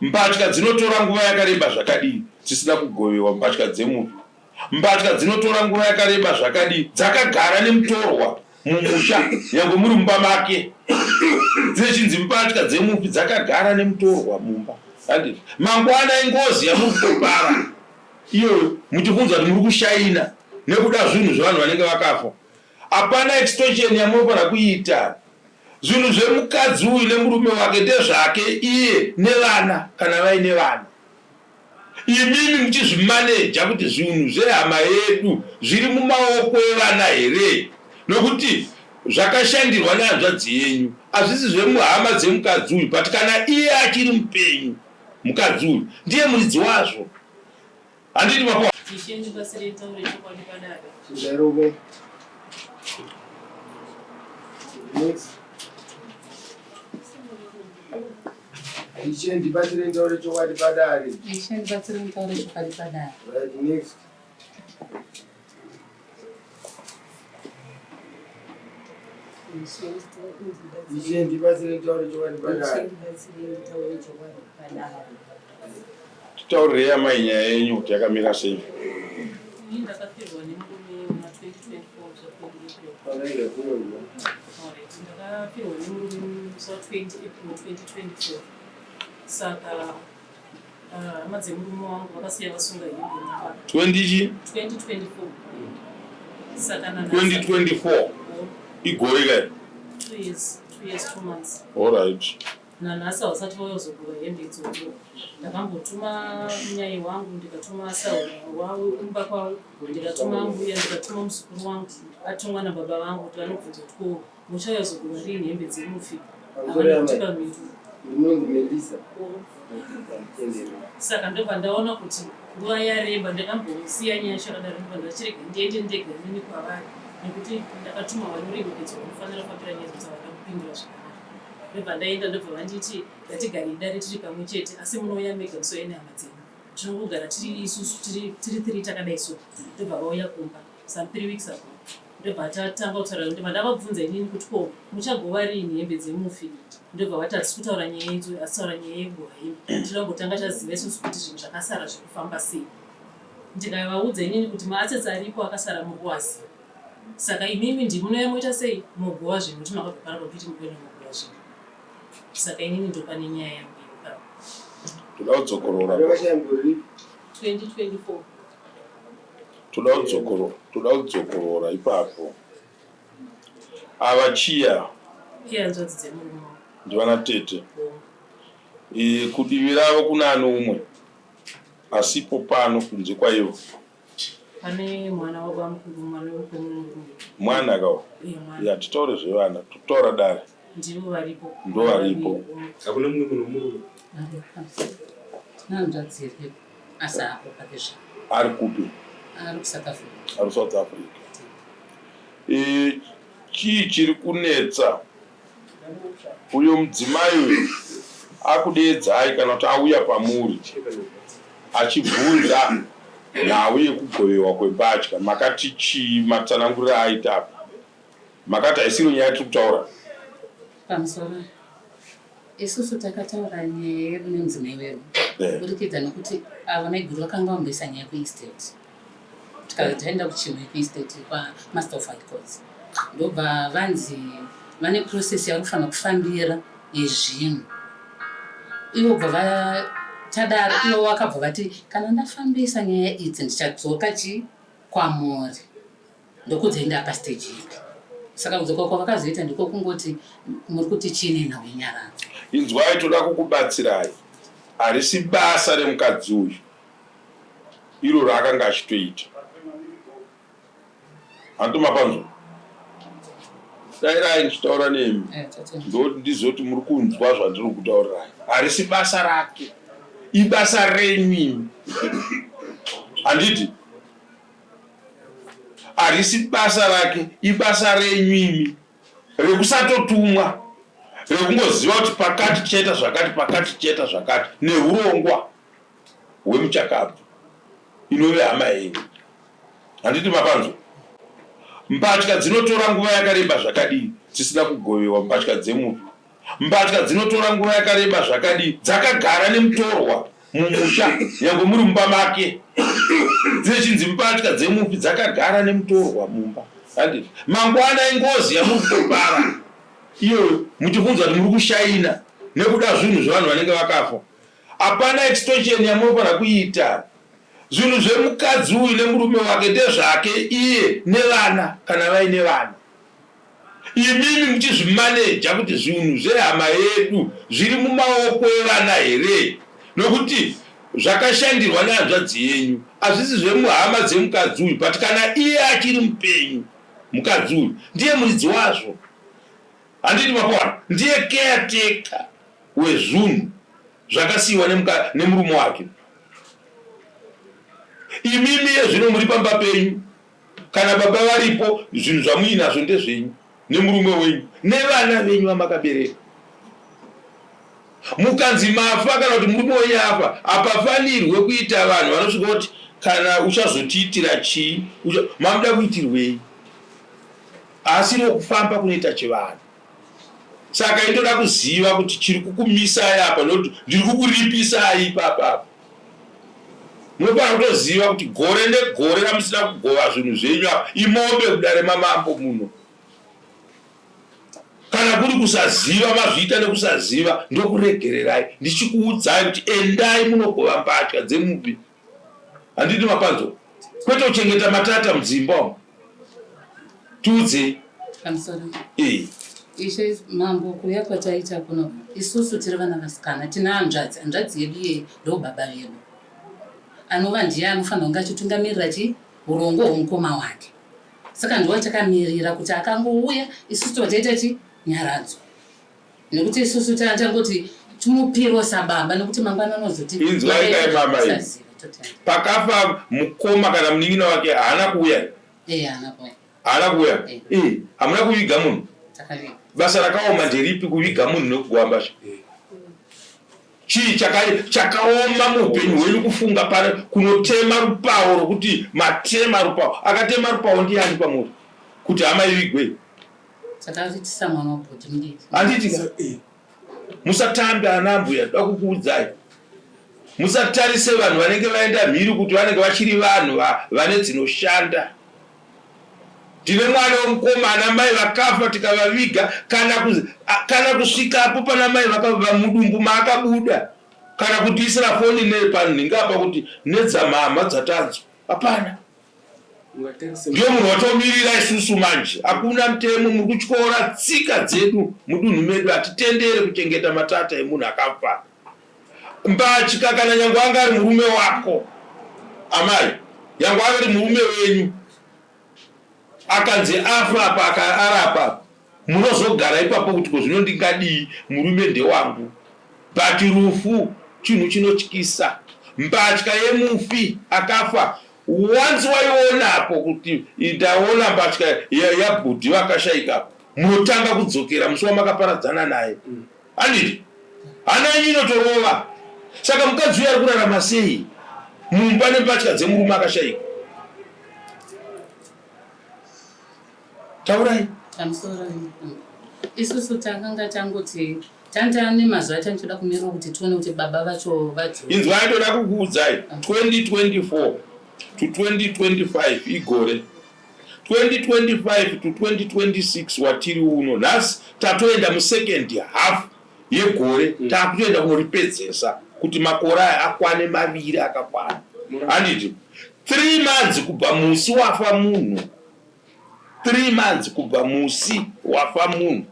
Mbatya dzinotora nguva yakareba zvakadii dzisina kugovewa mbatya dzemufi? Mbatya dzinotora nguva yakareba zvakadii dzakagara nemutorwa mumusha nyangwe muri mumba make? Dzinechinzi mbatya dzemufi dzakagara nemutorwa mumba. Handiti mangwana ingozi yamuri kutopara iyoyo muchibvunza kuti muri kushaina nekuda zvinhu zvevanhu vanenge vakafa. Hapana extortion yamunofanira kuita. Zvinhu zvemukadzi uyu nemurume wake ndezvake iye nevana kana vaine vana. Imimi muchizvimaneja kuti zvinhu zvehama yedu zviri mumaoko evana here nokuti zvakashandirwa nehanzvadzi yenyu hazvisi zvemuhama dzemukadzi uyu but kana iye achiri mupenyu mukadzi uyu ndiye muridzi wazvo. Handiti mapo. Ishe ndibatsirei nditaure chokwadi padare. Chinjarume. Next. Ishe ndibatsirei nditaure chokwadi padare. Ishe ndibatsirei nditaure chokwadi padare. Right, next. Ishe ndibatsirei nditaure chokwadi padare. Ishe ndibatsirei nditaure chokwadi padare. Titaurirei amai nyaya yenyu kuti yakamira sei. Ini ndakafirwa nemurume muna 2024 zvakuti ndakafirwa nemurume musi wa 20 April 2024 saka ah, hama dzemurume wangu vakasiya vasunga hembe mumba 20 chi 2024 saka nanhasi 2024 igore kai 2 years 2 years 2 months alright Nanhasi havasati vauya kuzogura hembe idzodzo. Ndakambotuma munyai wangu ndikatuma sahwira wavo kumba kwavo ndikatuma ambuya ndikatuma muzukuru wangu atumwa nababa vangu kuti vanobvunza kuti ko muchauya kuzogura riini hembe dzemufi. Havana kutipa mhinduro. Ndinonzi Melissa. Saka ndobva ndaona kuti nguva yareba ndakambosiya nyaya yacho yakadaro ndobva ndachirega ndiende ndega inini kwavari nekuti ndakatuma vanoremekedza vanofanira kufambira nyaya idzodzo havana kupindura zvakanaka. Ndobva ndaenda ndobva vanditi ngatigarei dare tiri pamwe chete asi munouya mega musauye nehama dzenyu. Tinongogara tiri isusu tiri tiri three takadai so. Ndobva vauya kumba some three weeks ago. Ndobva tatanga kutaura ndobva ndavabvunza inini kuti ko muchagova riini hembe dzemufi. Ndobva vati hatisi kutaura nyaya idzo asi taura nyaya yekugova hembe. Tinoda kumbotanga taziva isusu kuti zvinhu zvakasara zviri kufamba sei. Ndikavaudza inini kuti maassets aripo akasara muri kuaziva. Saka imimi ndimunouya moita sei mogova zvinhu nokuti makabva pano pakuti mukuenda mogova zvinhu. Saka inini ndopane nyaya yangu ipapo. Toda kudzokorora. 2024. Toda kudzokorora, toda kudzokorora ipapo. Ava chiya. Ihanzvadzi dzemurume wangu. Ndivana tete. E, kudivi ravo kuna ani umwe asipo pano kunze kwaivo. Pane mwana wabamukuru, mwana wemukomana. Mwana kawo? Eh, Ya titaure zvevana, tokutaura dare. Ndivo varipo. Ndo varipo. Hakuna mumwe munhu wemurume. Tina hanzvadzi iripo asi haapo pake zvino. Ari kupi? Ari kuSouth Africa. Ari South Africa. E, chii chiri kunetsa? Uyo mudzimai uyo akudeedzai kana kuti auya pamuri achibvunza nhau yekugovewa kwembatya makati chii matsananguriro aaita apa makati haisiro nyaya yatiri kutaura Pamusoro isusu takataura nyaya yedu nemudzimai wedu Eh. kuburikidza nekuti ava maiguru vakanga vamboisa nyaya kuestate Tikati taenda kuChinhoyi kuEstate kwaMaster of High Courts ndobva vanzi vane process yavari kufanira kufambira yezvinhu. Ivo bva va tadaro ivo vakabva vati kana ndafambisa nyaya idzi ndichadzoka chi kwamuri ndokuudzai ndapa stage ipi. Saka kudzoka kwavakazoita ndiko kungoti muri kuti chii nenhau yenyaradzo. Inzwai toda kukubatsirai harisi basa remukadzi uyu iro raakanga achitoita. Hanti mapanzwa? Dairai ndichitaura nemi Eh, tete. ndoti ndizoti muri kunzwa zvandiri kutaurirai. Harisi basa rake, ibasa renyu imi. Handiti? Harisi basa rake, ibasa renyu imi rekusatotumwa, rekungoziva kuti pakati tichaita zvakati, pakati tichaita zvakati, neurongwa hwemuchakabvu inove hama yenyu. Handiti mapanzwa? Mbatya dzinotora nguva yakareba zvakadii dzisina kugovewa mbatya dzemufi? Mbatya dzinotora nguva yakareba zvakadii dzakagara nemutorwa mumusha nyangwe muri mumba make dzinechinzi mbatya dzemufi dzakagara nemutorwa mumba handiti mangwana ingozi yamuri kutopara iyoyo muchibvunza kuti muri kushaina nekuda zvinhu zvevanhu vanenge vakafa hapana extortion yamunofanira kuita zvinhu zvemukadzi uyu nemurume wake ndezvake iye nevana kana vaine vana Imimi muchizvimaneja kuti zvinhu zvehama yedu zviri mumaoko evana here? Nokuti zvakashandirwa nehanzvadzi yenyu hazvisi zvemuhama dzemukadzi uyu but kana iye achiri mupenyu mukadzi uyu ndiye muridzi wazvo. Handiti mapaona? Ndiye caretaker wezvunhu zvakasiiwa nemurume wake. Imimi yezvino muri pamba penyu Kana baba varipo zvinhu zvamuinazvo ndezvenyu nemurume wenyu nevana venyu vamakabereka. Mukanzi mafa kana kuti murume wenyu afa hapafanirwe kuita vanhu vanosvika kuti kana uchazotiitira chii mamuda kuitirwei asi rokufamba kunoita chivanhu. Saka indoda kuziva kuti chiri kukumisai apa nokuti ndiri kukuripisai ipapa apa. Munofanira kutoziva kuti gore negore ramusina kugova zvinhu zvenyu apa imombe kudare mamambo muno. Kana kuri kusaziva mazviita nekusaziva ndokuregererai ndichikuudzai kuti endai munogova mbatya dzemubi. Handiti mapanzwa? Kwete kuchengeta matata mudzimba umu. Tiudzei. Pamusoro. Eh. Ishe mambo kuuya kwataita kuno isusu tiri vana vasikana tina hanzvadzi hanzvadzi yedu iyeye ndo baba vedu anova ndiye anofanira kunge achitungamirira chi urongwa hwemukoma wake saka ndiwo takamirira kuti akangouya isusu tobva taita chi nyaradzo Nekuti isusu tangoti timupiro sababa nekuti mangwana anozoti inzwai kai mama iyi pakafa mukoma kana munin'ina wake haana kuuya eh haana kuuya haana kuuya eh, eh hamuna kuviga munhu basa rakaoma nderipi kuviga munhu nekugwamba eh. Chii chakaoma muupenyu hwenyu kufunga pano kunotema rupawo rokuti matema rupawo akatema rupawo ndiyani pamuri kuti hama ivigwe Takaitisa mwana wabhuti mudiki. Handiti ka? Eh. Musatambe ana ambuya ndoda kukuudzai. Musatarise vanhu vanenge vaenda mhiri kuti vanenge vachiri vanhu vane dzinoshanda. Ndine mwana wemukomana mai vakafa tikavaviga kana kana kusvikapo pana mai vakabva mudumbu maakabuda kana kutiisira foni nepanhinga apa kuti nedzamhamha dzatanzwa hapana. Ndiyo munhu watomirira isusu manje. Hakuna mutemo, muri kutyora tsika dzedu mudunhu medu. Hatitendere kuchengeta matata emunhu akafa. Mbatya kana nyangwe anga ari murume wako amai, nyangwe anga ari murume wenyu akanzi afa apa arapa munozogara ipapo kuti ko zvino ndingadii murume ndewangu but rufu chinhu chinotyisa mbatya yemufi akafa Once waionapo kuti ndaona mbatya yabhudhi vakashaika apa, munotanga kudzokera musi wamakaparadzana naye. Handiti? Hana yenyu inotorova. Saka mukadzi uyu ari kurarama sei mumba nembatya dzemurume akashaika? Taurai. Pamusoro isusu takanga tangoti tanga nemazuva atanga toda kumirira kuti tione kuti baba vacho vadzoka. Inzwai ndoda kukuudzai 2024 to 2025 igore 2025 to 2026 watiri uno nhasi tatoenda musecond half yegore mm. takutoenda kunoripedzesa kuti makore aya akwane maviri akakwana handiti 3 months kubva musi wafa munhu 3 months kubva musi wafa munhu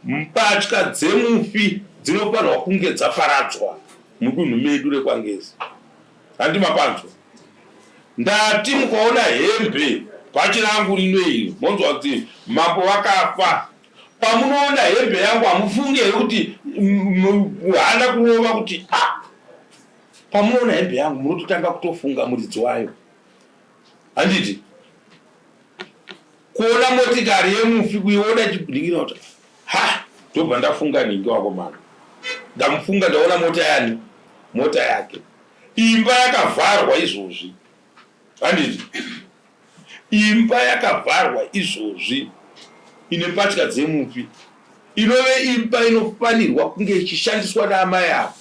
mbatya dzemufi dzinofanirwa kunge dzaparadzwa mudunhu medu rekwangezi handi mapanzwa ndati mukaona hembe bhachi rangu rino iri monzwa kuti mambo vakafa pamunoona hembe yangu hamufunge here kuti hana kurova kuti a ah! pamunoona hembe yangu munototanga kutofunga muridzi wayo handiti kuona motikari yemufi kuiona ichibudikira kuti ha ndobva ndafunga nhingi wakomana ndamufunga ndaona mota yani mota yake imba yakavharwa izvozvi handiti imba yakavharwa izvozvi ine mbatya dzemufi. Inove imba inofanirwa kunge ichishandiswa naamai ava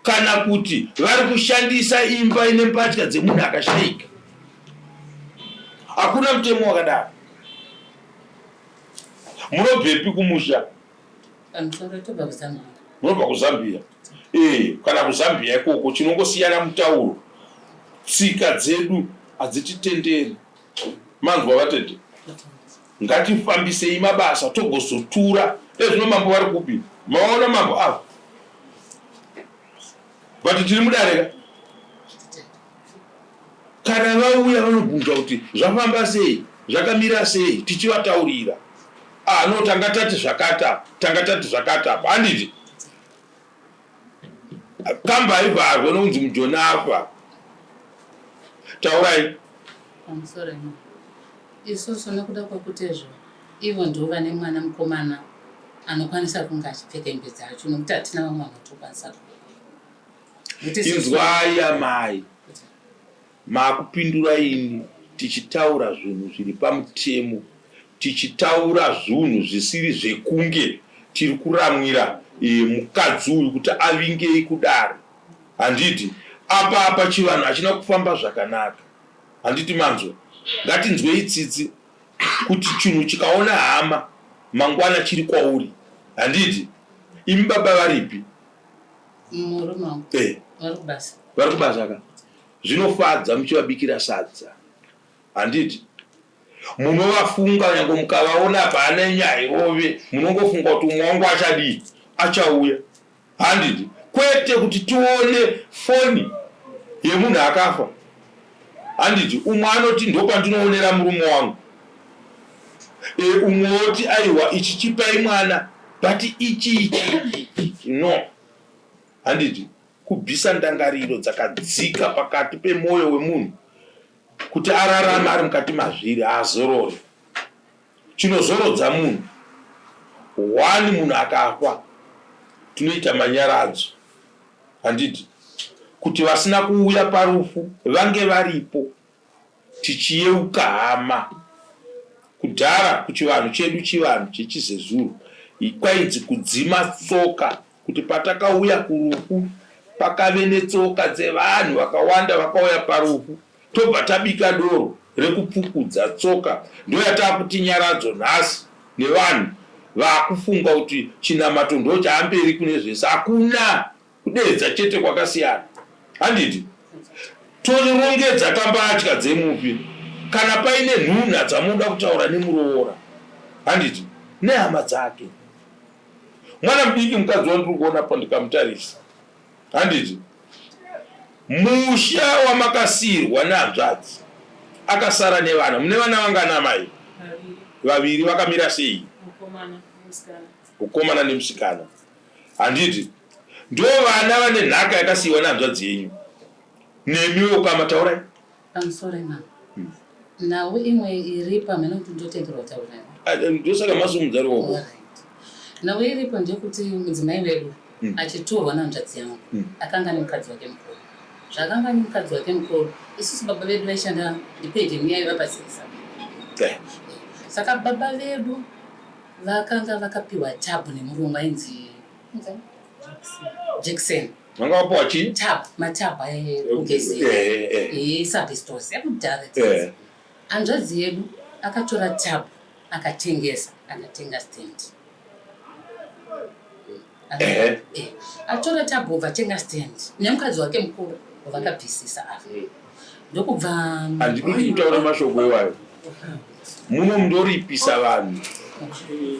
kana kuti vari kushandisa imba ine mbatya dzemunhu akashaika. Hakuna mutemo wakadaro. Munobvepi kumusha? Munobva kuZambia. Eh, kana kuZambia ikoko chinongosiyana mutauro. Tsika dzedu hadzititenderi. Manzwa vatete? Ngatifambisei mabasa togozotura. Ezvino mambo vari kupi? Maona mambo ava? But tiri mudare ka? Kana vauya vanobvunza kuti zvafamba sei, zvakamira sei, tichivataurira. Ah no, tanga tati zvakati apa, tanga tati zvakati apa. Handiti? Kamba haivharwe nokunzi mujoni afa. Taurai. Pamusoro imi. Isusu nokuda kwekuti izvo ivo ndivo vane mwana mukomana anokwanisa kunge achipfeka hembe dzacho nokuti hatina vamwe vanotokwanisa Inzwai amai, makupindura ini tichitaura zvinhu zviri pamutemo, tichitaura zvunhu zvisiri zvekunge tiri kuramwira e, mukadzi uyu kuti avingei kudare. Handiti apa apa chivanhu hachina kufamba zvakanaka. Handiti manzwa? Ngatinzwei tsitsi kuti chinhu chikaona hama mangwana chiri kwauri. Handiti imi baba varipi? Murume wangu. Eh. Vari kubasa. Vari kubasa ka. Zvinofadza muchivabikira sadza. Handiti? Munovafunga nyange mukavaona apa hana yenyu hairove, munongofunga kuti umwe wangu achadii? Achauya. Handiti? Kwete kuti tione foni yemunhu akafa. Handiti? Umwe anoti ndopandinoonera murume wangu. E, umwe woti aiwa ichi chipai mwana but ichi ichi ichi no. Handiti? Kubvisa ndangariro dzakadzika pakati pemwoyo wemunhu kuti ararame ari mukati mazviri haazorore. Chinozorodza munhu one munhu akafa tinoita manyaradzo handiti kuti vasina kuuya parufu vange varipo tichiyeuka hama. Kudhara kuchivanhu chedu chivanhu chechizezuru kwainzi kudzima tsoka kuti patakauya kurufu pakave netsoka dzevanhu vakawanda vakauya parufu tobva tabika doro rekupfukudza tsoka ndoyatakuti nyaradzo nhasi nevanhu vakufunga kuti chinamato ndochaamberi kune zvese hakuna Kudeedza chete kwakasiyana handiti? Torongedza kambatya dzemufi kana paine nhunha dzamunoda kutaura nemuroora handiti? Nehama dzake. Mwana mudiki mukadzi wandiri kuona pa ndikamutarisa handiti? Musha wamakasiirwa nehanzvadzi akasara nevana. Mune vana vangani amai? Vaviri. Vakamira sei? Mukomana nemusikana. Handiti ndo vana vane nhaka yakasiiwa nehanzvadzi yenyu nemi weukama taurai. Pamusoro imama. Hmm. Nhau imwe iripo hameno kuti ndotenderwa kutaura. Ah, eh, ndosaka masumudza ruoko. Nhau iripo ndeyekuti mudzimai wedu hmm. achitorwa nehanzvadzi yangu hmm. akanga nemukadzi wake mukuru. Zvakanga nemukadzi wake mukuru isusu baba vedu vaishanda ndipejeni yaiva pasisa. Eh. Saka baba vedu Vakanga vakapiwa tab nemurungu ainzi Jackson. Vanga vapiwa chii? Tab, matab ekugezera. Esabestos ekudhara. Hanzvadzi yedu akatora tab akatengesa, akatenga stand. Atora tab obva atenga stand nemukadzi wake mukuru vakabvisisa ava. Ndokubva handidi kuti mutaure mashoko iwayo. Muno mundoripisa vanhu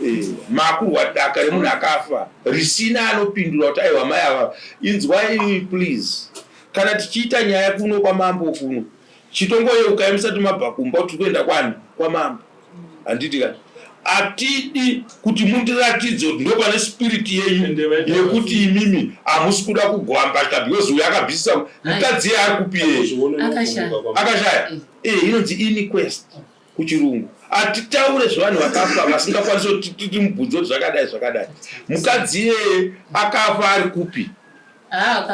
eh, makurwa daka remunhu akafa risina anopindura kuti aiwa mai ava inzwai please kana tichiita nyaya kuno kwamambo kuno chitongoyeukai musati mabva kumba kuti kuenda kwani kwamambo handiti ka atidi kuti mundiratidze kuti ndopane spirit yenyu yekuti imimi hamusi kuda kugwamba because uyo akabvisisa mukadzi iye ari kupi yeye akashaya Eh, inonzi inquest kuchirungu. Atitaure zvevanhu vakafa vasingakwanisi kuti timubvunze kuti zvakadai zvakadai. Mukadzi iyeye akafa ari kupi? Ah,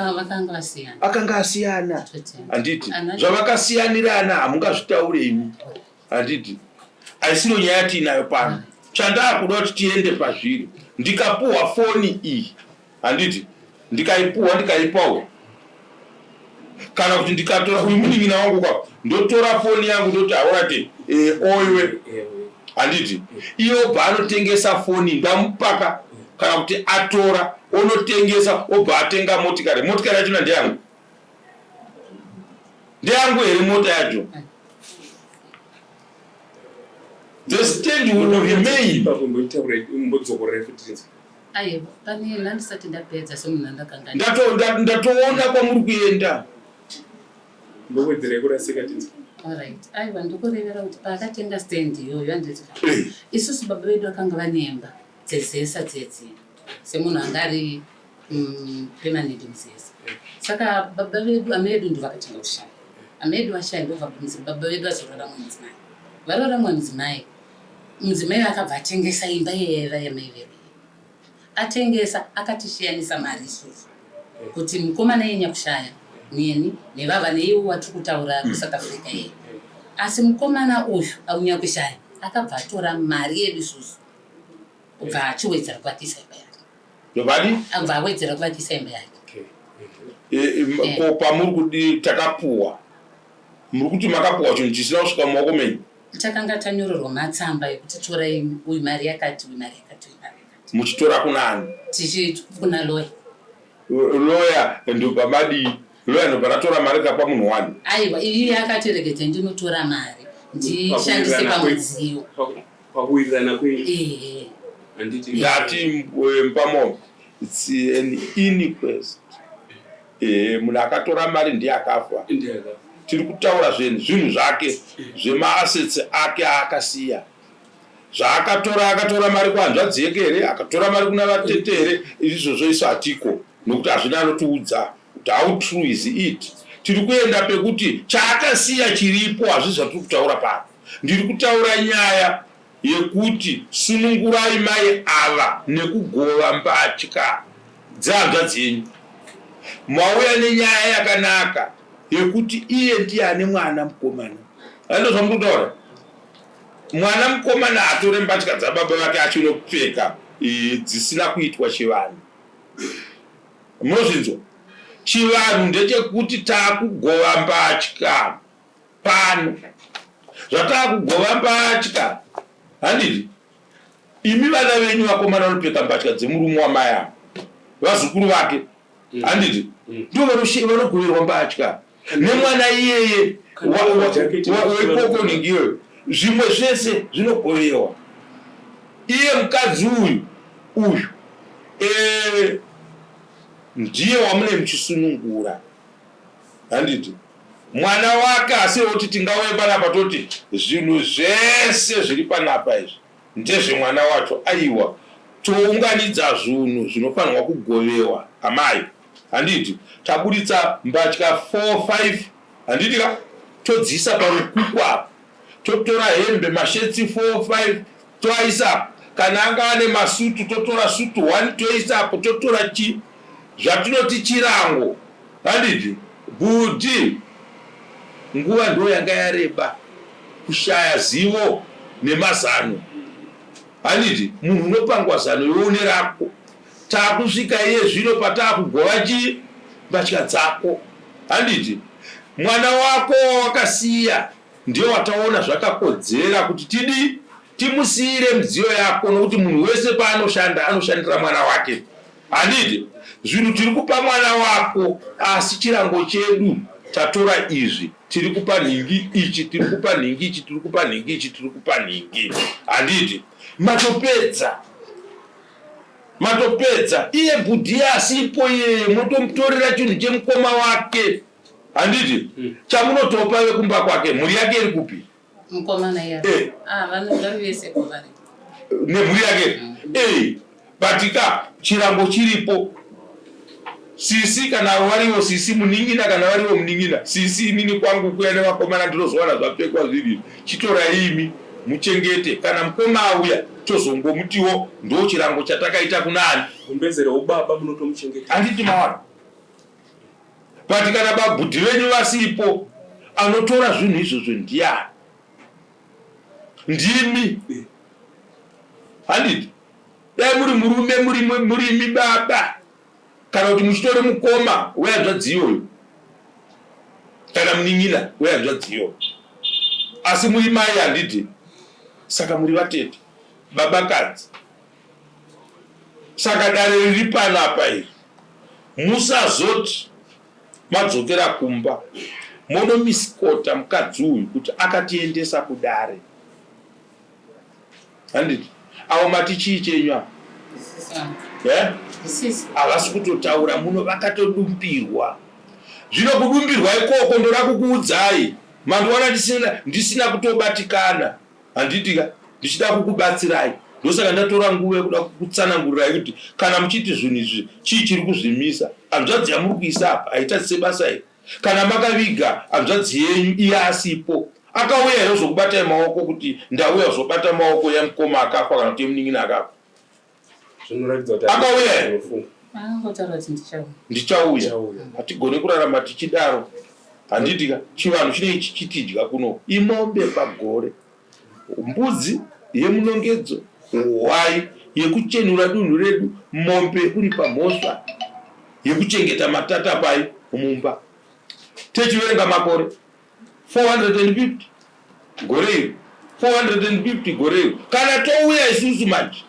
akanga asiyana. Handiti zvavakasiyanirana hamungazvitaure imi. Handiti aisiro nyaya yatiinayo pano. Chandakuda kuti tiende pazviri. Ndikapuhwa foni iyi, handiti ndikaipuhwa ndikaipawo, kana kuti ndikatora uyu munin'ina wangu kwa ndotora foni yangu ndoti aurati eh, oiwe, handiti iye obva anotengesa foni ndamupaka, kana kuti atora onotengesa obva atenga motikari. Motikari yachona ndeyangu, ndeyangu here mota yacho? The stand will remain. Aiwa, pane ndandisati ndapedza semunhu andakanga Ndatoona kwamuri kuenda. Ndowedzera kurasika tinzwa. Alright. Aiwa, ndikurevera kuti paakatenga stand iyoyo, handiti isusu baba vedu vakanga vane imba dzezesa dzedzi semunhu anga ari permanent muzesa. Saka baba vedu, amai vedu ndo vakatanga kushaya. Amai vedu vashaya, ndobva baba vedu vazorora mumwe mudzimai. Varora mumwe mudzimai, mudzimai akabva atengesa imba iyaiva yamai vedu. Atengesa, akatishiyanisa mari isusu kuti mukomana iye nyakushaya neni nevava neiwo watiri kutaura kuSouth Africa iye. Asi mukomana uyu aunyakushaya akabva atora mari yedu isusu, kubva achiwedzera kuvakisa imba yake. Ndobadi? Abva awedzera kuvakisa imba yake. Ko pamuri kudi takapuwa, muri kuti makapuwa chinhu chisina kusvika mumaoko menyu? Takanga tanyorerwa matsamba ekuti torai uyu mari yakati, uyu mari yakati, uyu mari yakati. Muchitora kunani? Tichi kuna loya. Loya ndobva madii? Loya ndobva ratora mari kapa munhu wani? Aiwa, iye akati regedza ndinotora mari ndishandise pamudziyo. Pakuwirirana kwenyu. Ehe. Handiti? Ndati mpamo, it's an inquest. Munhu akatora mari ndiye akafa. Ndiye akafa. Tiri kutaura zvinhu zvake, zvemaassets ake aakasiya, zvaakatora. Akatora mari kuhanzvadzi yeke here? Akatora mari kuna vatete here? Izvozvo isu hatiko, nokuti hazvina anotiudza kuti how true is it. Tiri kuenda pekuti chaakasiya chiripo. Hazvi zvatiri kutaura pano. Ndiri kutaura nyaya yekuti sunungurai mai ava nekugova mbatya dzehanzvadzi yenyu. Mauya nenyaya yakanaka yekuti iye ndiye ane mwana mukomana. Ando zvamuri kutaura, mwana mukomana atore mbatya dzababa vake achinopfeka dzisina kuitwa chivanhu. Munozvinzwa? Chivanhu ndechekuti taakugova mbatya pano. Zvataakugova mbatya, handiti imi vana venyu vakomana vanopfeka mbatya dzemurume wamai ava, vazukuru vake, handiti ndo vanogoverwa mbatya nemwana iyeye wekoko ningiyoyo. Zvimwe zvese zvinogoverwa iye mukadzi uyu. Uyu ndiye wamune muchisunungura, handiti mwana wake? Asi woti tingauye panapa toti zvinhu zvese zviri panapa izvi ndezvemwana wacho? Aiwa, tounganidza zvinhu zvinofanirwa kugovewa amai, handiti taburitsa mbatya 4 5, handiti ka? Todziisa parukuku apa, totora hembe, mashetsi 4 5 toaisa. Kana anga ane masutu, totora sutu 1 toisa apo, totora chi zvatinoti chirango, handiti bhudhi? Nguva ndo yanga yareba, kushaya zivo nemazano, handiti munhu unopangwa zano iwe une rako. Taakusvika iye zvino pataakugova chii? Mbatya dzako, handiti mwana wako wawakasiya ndiye wataona zvakakodzera kuti tidii? Timusiyire midziyo yako, nokuti munhu wese paanoshanda anoshandira mwana wake, handiti? Zvinhu tiri kupa mwana wako, asi chirango chedu tatora izvi. Tiri kupa nhingi ichi, tiri kupa nhingi ichi, tiri kupa nhingi ichi, tiri kupa nhingi, handiti matopedza? Matopedza. Iye bhudhi asipo iyeye, motomutorera chinhu chemukoma wake, handiti? Chamunotopa vekumba kwake, mhuri yake iri kupi? Mukomana iye? Eh. Ah, vanhu vari vese kwavari. Nemhuri yake. But ka chirango chiripo. Sisi kana variwo sisi, munin'ina kana variwo munin'ina, sisi, inini kwangu kuya nevakomana ndinozowana zvapfekwa zviri, chitorai imi muchengete. Kana mukoma auya tozongomutiwo ndo chirango chatakaita kunani. Gumbeze reubaba munotomuchengeta. Handiti mawana? But kana babhudhi venyu vasipo, anotora zvinhu izvozvo ndiani? Ndimi, handiti? Dai muri murume murimi baba kana kuti muchitori mukoma wehanzvadzi iyoyo kana munin'ina wehanzvadzi iyoyo, asi muri mai handiti? Saka muri vatete babakadzi. Saka dare riri panapa iri, musazoti madzokera kumba monomisikota mukadzi uyu kuti akatiendesa kudare. Handiti avo mati chii chenyu ava? Eh? Havasi kutotaura muno vakatodumbirwa. Zvino kudumbirwa ikoko ndoda kukuudzai mandiwana ndisina, ndisina kutobatikana handiti ka ndichida kukubatsirai ndosaka ndatora nguva yekuda kukutsanangurirai kuti kana muchiti zvinhu izvi chii chiri kuzvimisa hanzvadzi yamuri kuisa apa haitadzise basa iri Kana makaviga hanzvadzi yenyu iye asipo, akauya here kuzokubatai maoko kuti ndauya kuzobata maoko yemukoma akafa kana kuti yemunin'ina akafa? Zvinoratidza kuti Akauya here? Anofunga. Angotaura kuti ndichauya. Ndichauya. Ndichauya. Hatigone kurarama tichidaro. Handiti ka chivanhu chinenge chichitidya kuno imombe pagore. Mbudzi yemunongedzo, hwai yekuchenura dunhu redu, mombe yekuripa mhosva, yekuchengeta matata pai mumba. Techiverenga makore 450 gore iri, 450 gore iri. Kana touya isusu manje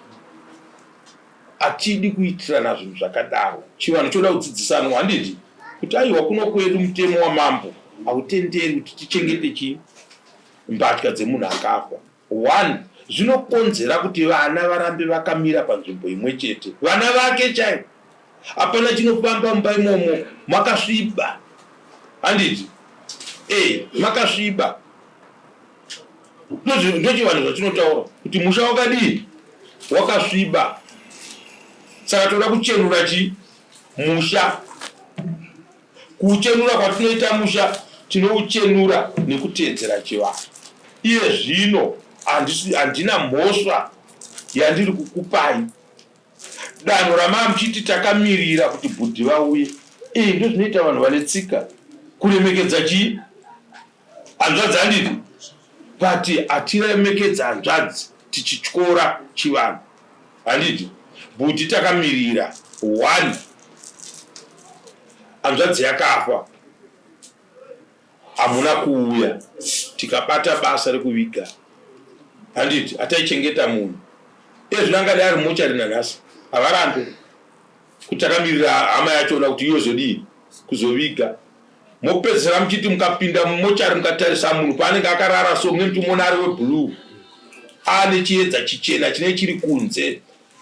hatidi kuitirana zvinhu zvakadaro. Chivanhu choda kudzidzisanwa handiti? Kuti aiwa kuno kwedu mutemo wamambo hautenderi kuti tichengete chii mbatya dzemunhu akafa. One, zvinokonzera kuti vana varambe vakamira panzvimbo imwe chete. Vana vake chaivo. Hapana chinofamba mumba imomo makasviba. Handiti? Eh, makasviba. Ndochivanhu zvachinotaura kuti musha wakadii? Wakasviba. Saka toda kuchenura chi musha. Kuuchenura kwatinoita musha tinouchenura nekuteedzera chivanhu. Iye zvino handina mhosva yandiri kukupai. Danho ramaa muchiti takamirira kuti bhudhi vauye. Ee ndozvinoita vanhu vane tsika kuremekedza chii? Hanzvadzi handiti? But hatiremekedza hanzvadzi tichityora chivanhu. Handiti? Bhudhi takamirira one hanzvadzi yakafa hamuna kuuya tikabata basa rekuviga handiti hataichengeta munhu ezvino angadai ari mochari nanhasi havarambe kuti takamirira hama yachona kuti iyozodii kuzoviga mopedzisira muchiti mukapinda mumochari mukatarisa munhu paanenge akarara so mune muchimuona ari weblue aane chiedza chichena chinenge chiri kunze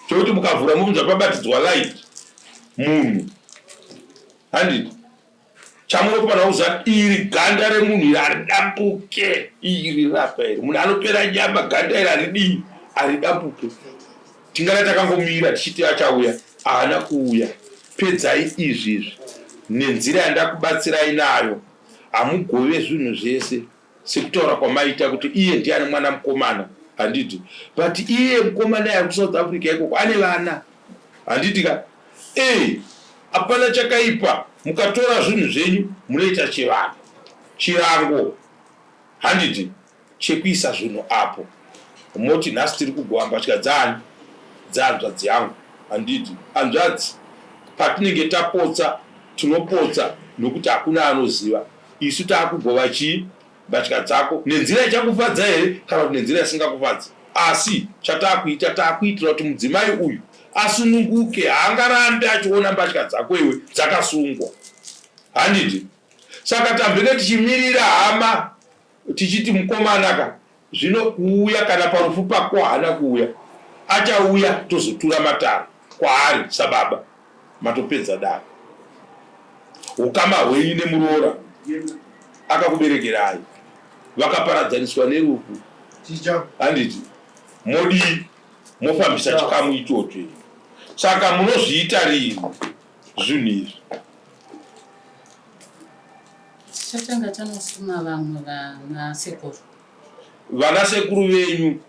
chokuti mukavhura mobvunza pabatidzwa light munhu handiti chamunofanira kuziva iri ganda remunhu iri haridambuke iri rapa iri munhu anopera nyama ganda iri haridii haridambuke tingada takangomira tichiti achauya haana kuuya pedzai izvi izvi nenzira yandakubatsirai nayo hamugove zvinhu zvese sekutaura kwamaita kuti iye ndiye ane mwana mukomana handiti but iye mukomana ari kusouth africa ikoko ane vana handiti ka e hapana chakaipa mukatora zvinhu zvenyu munoita chivanhu chirango handiti chekuisa zvinhu apo moti nhasi tiri kugova mbatya dzaani dzehanzvadzi yangu handiti hanzvadzi patinenge tapotsa tinopotsa nokuti hakuna anoziva Isu taakugova chii? Mbatya dzako. Nenzira ichakufadza here kana kuti nenzira isingakufadzi? Asi chataakuita, taakuitira kuti mudzimai uyu asununguke. Haangarambi achiona mbatya dzako iwe dzakasungwa. Handiti? Saka tambenge tichimirira hama tichiti mukomana ka Zvino kuuya kana parufu pako haana kuuya achauya tozotura matare kwaari sababa matopedza dare ukama hwenyu nemuroora akakuberekerai vakaparadzaniswa nerufu handiti modii mofambisa chikamu ichocho saka munozviita riini zvinhu izvi Tichatanga tanosuma vamwe vana sekuru. Vana sekuru venyu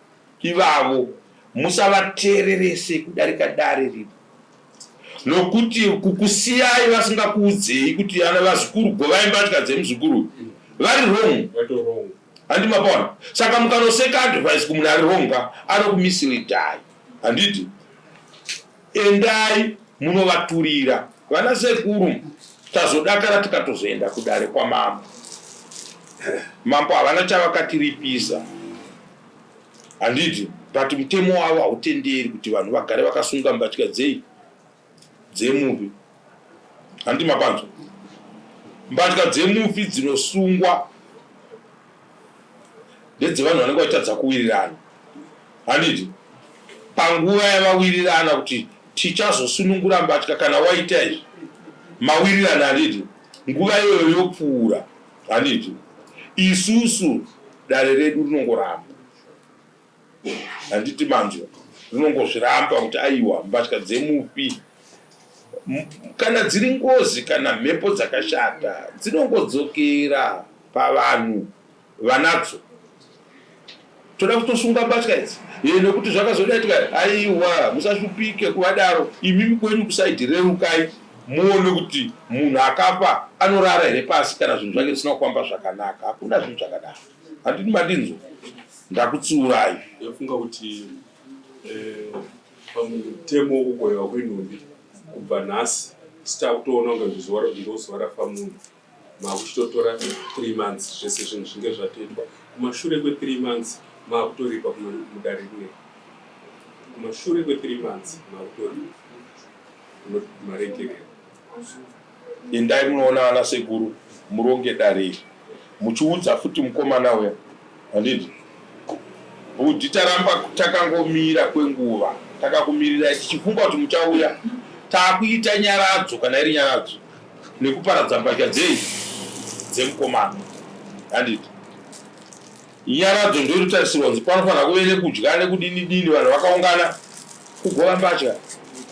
ivavo musavateererese kudarika dare rino nokuti kukusiyai vasingakuudzei kuti ana vazukuru govai mbatya dzemuzukuru vari wrong handi mapaona saka mukanoseka advice kumunhu ari wrong ka anokumisleadai handiti. Endai munovaturira vana sekuru tazodakara tikatozoenda kudare kwamambo. Mambo havana chavakatiripisa handiti but mutemo wavo hautenderi kuti vanhu vagare vakasunga mbatya dzei dzemufi handiti mapanzwa mbatya dzemufi dzinosungwa ndedzevanhu vanenge vachitadza kuwirirana handiti panguva yavawirirana kuti tichazosunungura mbatya kana waita izvi mawirirana handiti nguva iyoyo yopfuura handiti isusu dare redu rinongoramba handiti manzwa rinongozviramba kuti aiwa mbatya dzemufi kana dziri ngozi kana mhepo dzakashata dzinongodzokera pavanhu vanadzo toda kutosunga mbatya idzi ye nekuti zvakazodaitika aiwa musashupike kuvadaro imimi kwenyu kusaidi rerukai muone kuti munhu akafa anorara here pasi kana zvinhu zvake zvisina kufamba zvakanaka hakuna zvinhu zvakadaro handiti mandinzwa ndakutsiurai ndafunga kuti eh, pamutemo wekugovewa kwenhumbi kubva nhasi sitakutoona kunge zuva ndozuva rafa munhu makuchitotora 3 months zvese zvinhu zvinge zvatoitwa kumashure kwe 3 months makutoripa mudare rineri kumashure kwe 3 months makutoripa maregerero Endai munoona vana sekuru muronge dare iri muchiudza futi mukomana uya handiti bhudhi taramba takangomira kwenguva takakumirirai tichifunga kuti muchauya takuita nyaradzo kana iri nyaradzo nekuparadza mbatya dzei dzemukomana handiti Nyaradzo ndoinotarisirwa kunzi panofanira kuve nekudya nekudini dini vanhu vakaungana kugova mbatya.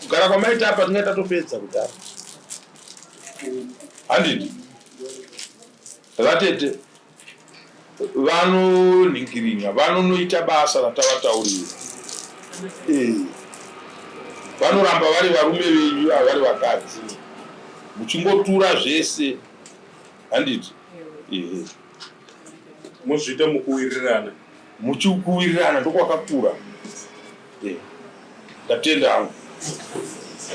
Kugara kwamaita apa tinge tatopedza kudhara. Handiti? Vatete vanonhingirinya vanonoita basa ratavataurira. Eh. Vanoramba vari varume venyu ava vari vakadzi. Muchingotura zvese. Handiti? Ehe. Mozviita mukuwirirana. Muchikuwirirana ndokwakakura. Eh. Ndatenda hangu.